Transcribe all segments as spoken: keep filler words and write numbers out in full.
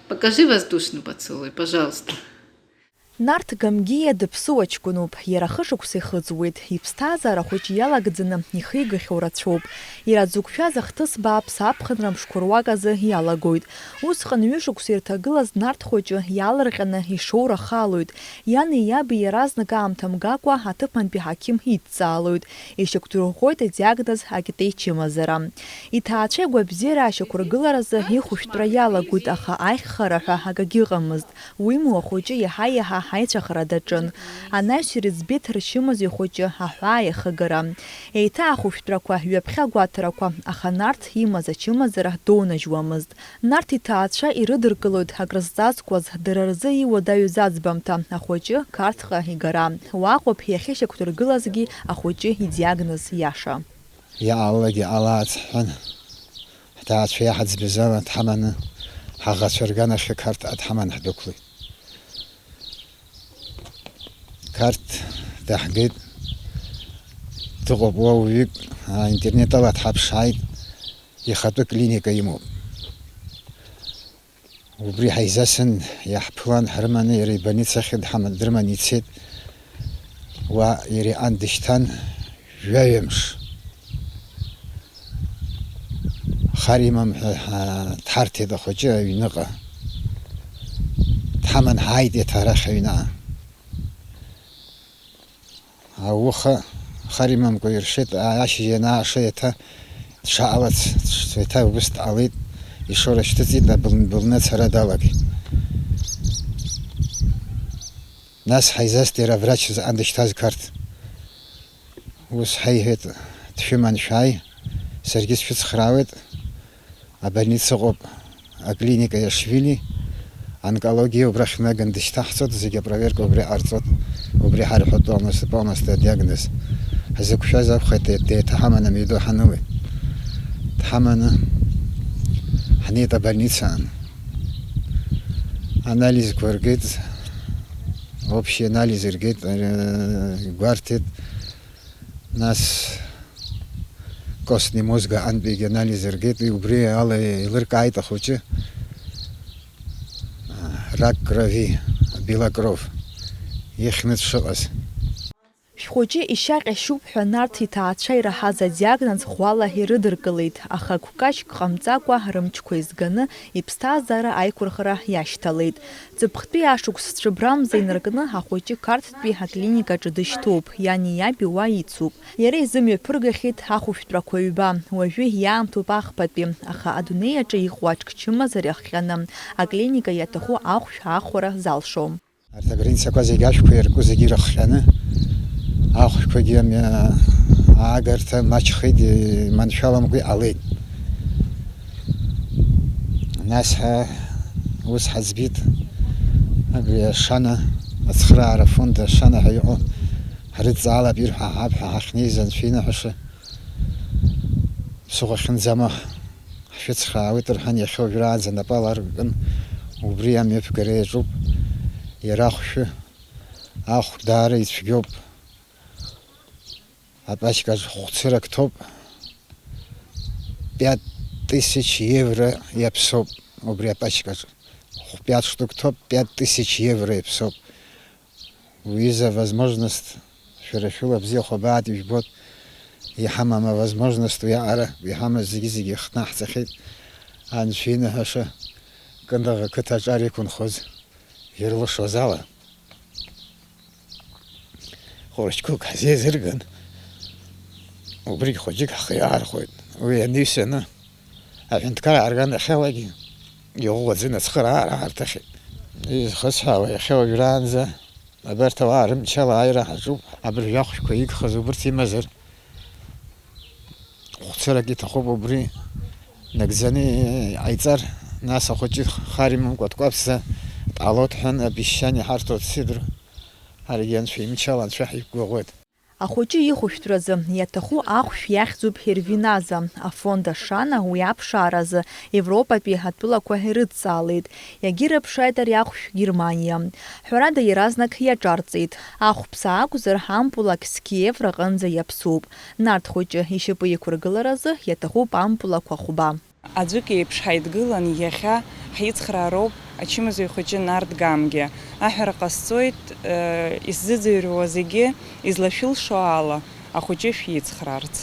Покажи воздушный поцелуй, пожалуйста. Нарҭ Гамгиа дыԥсыуа ҷкәыноуп, иара хышықәса ихыҵуеит, иԥсҭазаара хәыҷы иалагӡаны ихигахьоу рацәоуп. Иара дзықәшәаз ахҭыс бааԥс аԥхынра мшқәа руак азы иалагоит. Усҟан ҩышықәса ирҭагылаз Нарҭ хәыҷы иаалырҟьаны ишоура халоит. Иани иаби иаразнак аамҭа мгакәа аҭыԥантәи ҳақьым идҵаалоит. Ишьақәдырӷәӷәоит адиагноз акьатеи чымазара. Иҭаацәа игәабзиара ашьақәыргыларазы ихәышәтәра иалагоит, аха аиӷьхара ҳәа акагьы ыҟамызт. Уимоу, ахәыҷы иаҳа-иаҳа аицәахара даҿын. Анаҩс ирыӡбеит рчымазаҩ хәыҷы аҳәаа иахыгара. Еиҭа ахәышәтәрақәа, ҩаԥхьа агәаҭарақәа, аха Нарҭ имаз ачымазара доунажьуамызт. Нарҭ иҭаацәа ирыдыркылоит акрызҵазкуаз, дара рзы иуадаҩыз аӡбамҭа, ахәыҷы Қарҭҟа игара. Уаҟоуп иахьышьақәдыргылазгьы ахәыҷы идиагноз иаша. Иҟалалакгьы ҟалааит ҳҳәан, ҳҭаацәа иаҳӡбаз ала дҳаманы ҳаӷацәа рганахьы Қарҭҟа дҳаман ҳдәықәлеит. Қарҭ даҳгеит, дыҟоуп уа уаҩык, аинтернетала дҳаԥшааит, ихатәы клиника имоуп. Убри ҳаизасын, иаҳԥылан, ҳрыманы иара ибольницахь дҳама-, дрыманы ицеит. Уа иара иҟан дышьҭан, жәаҩа мш. Хар имам ҳәа, ҳа-, дҳарҭеит ахәыҷы аҩныҟа. Дҳаман ҳааит еиҭа арахь аҩныҟа. Ауха хар имамкәа иршеит, ашьыжь ианааша еиҭа дшаҟалац, еиҭа убыс дҟалеит, ишоура шьҭыҵит, абыл-, былны ацара далагеит. Нас ҳаизасит иара аврач заҟа дышьҭаз Қарҭ. Ус ҳаиҳәеит, дшәыман шәааи, саргьы сшәыцхраауеит. Абольница ыҟоуп, аклиника Иашвили, онкологиа убрахь наган дышьҭаҳҵоит, зегьы апроверка убри ҟарҵоит, убри ҳарҳәоит полностью, полностью адиагноз. Ҳзықәшәаз акәхеит, де-, деиҭаҳаманы амҩаду ҳанылеит. Дҳаманы ҳнеит абольницаан. Анализқәа ргеит, общий анализ ргеит, э, гәарҭеит. Нас костный мозг аҟынтәигьы анализ ргеит, убри ала еилыркааит ахәыҷы, рак крови, белокров, ихьны дшыҟаз. Шәхәыҷы ишьаҟьашьуп ҳәа Нарҭ иҭаацәа ираҳаз адиагноз ӷәӷәала ирыдыркылеит, аха гәкажьк ҟамҵакәа рымчқәа еизганы иԥсҭазаара аиқәырхара иашьҭалеит. Ҵыԥхтәи ашықәс цәыббрамза инаркны ахәыҷы Қарҭтәи аклиникаҿы дышьҭоуп, иани иаби уа ицуп. Иара изымҩаԥыргахьеит ахәышәтәрақәа ҩба, уажәы иаамҭоуп ахԥатәи, аха адунеи аҿы иҟоу аҿкчымазара иахҟьаны аклиника иаҭаху ахәшә аахәара залшом. Арҭ аграницақәа зегь ашәқәа иарку зегьы ирыхҟьаны, ахәшәқәагьы амҩа аагарҭа маҷхеит, маншәаламкәа иҟалеит. Нас ҳа ус ҳаӡбеит, абри ашана, ацхыраара афонд ашана ҳәа иҟоу, ҳрыдҵаалап, ирҳәа ҳаҳап ҳәа ҳахьнеиз анцәа иныҳәаша, ԥсыхәа ахьынӡамоу ҳшәыцхраауеит рҳәан, иахьа уажәраанӡа напала аркын, убри амҩаԥгара иаҿуп, иара ахәшәы, ахә даара ицәгьоуп. Апачкаҿ хәцырак ҭоуп, пять тысяч евро иаԥсоуп убри апачкаҿ. Хә-, пять штук ҭоуп, пять тысяч евро иаԥсоуп. Уи изы авозможность, шәара шәыла бзиахә абаатәу ижәбоит, иҳамам авозможность уи аҟара, иҳамаз зегьы-зегьы ихҭнаҳҵахьеит. Анцәа иныҳәаша, Кындыӷ ақыҭаҿы ар иқәынхоз ирлашоз ала. Хәыршьқәак ҳзеизырган, убригь хәыҷык ҳхы иаархәеит. Уи аниҩсаны, аҳәынҭқар аарган иахьалагьы иӷәӷәаӡаны ацхыраара аарҭахьеит. Изхысҳәаауа, иахьа уажәраанӡа абарҭ ауаа рымчала ааира ҳаҿуп, абыржәы ахәшәқәа игхаз убырҭ имазар. Хәцырак иҭахуп убри нагӡаны иҟаиҵар, нас ахәыҷы хар имамкәа дкәаԥсӡа дҟалоит ҳәан, обещание ҳарҭоит сидр, ҳаргьы анцәа имчала анцәа ҳиқәгәыӷуеит. Ахәыҷы ихәышәтәразы иаҭаху ахәшә иахьӡуп Ҳервиназа. Афонд Ашана уи аԥшааразы Европатәи атәылақәа ирыдҵаалеит. Иагьырыԥшааит ари ахәшә Германиа. Ҳәарада, иаразнак иаҿарҵеит. Ахәԥса акәзар, ампулак зқьи евро аҟынӡа иаԥсоуп. Нарҭ хәыҷы ишьапы иқәыргыларазы иаҭахуп ампулақәа хәба. Аӡәык еиԥш ҳаидгылан иахьа Ҳицхраароуп ачымазаҩ хәыҷы Нарҭ Гамгьы. Аҳәара ҟасҵоит, э, исзыӡырҩуа зегьы излашәылшо ала, ахәыҷы шәицхраарц.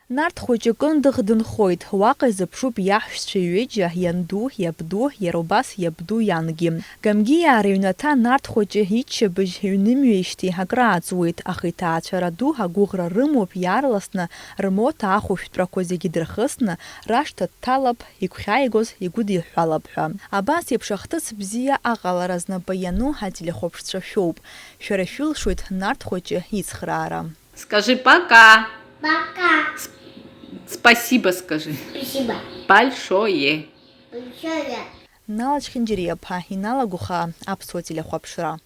Нарҭ хәыҷы Кындыӷ дынхоит, уаҟа изыԥшуп иаҳәшьцәа ҩыџьа, ианду, иабду, иара убас иабду иангьы. Гамгиаа рыҩнаҭа Нарҭ хәыҷы иччабыжь ҩнымҩеижьҭеи акрааҵуеит, аха иҭаацәара ду агәыӷра рымоуп иаарласны рмоҭа ахәышәтәрақәа зегьы дырхысны, рашҭа дҭалап, игәхьааигоз игәыдиҳәалап ҳәа. Абас еиԥш ахҭыс бзиа аҟалара знапы иану ателехәаԥшцәа шәоуп. Шәара шәылшоит Нарҭ хәыҷы ицхраара. Скажи пока. Пока. Сп-, спасибо скажи. Спасибо. Большое. Большое. Нала Чхинџьариаԥа, Инала Гәыхаа, Аԥсуа телехәаԥшра.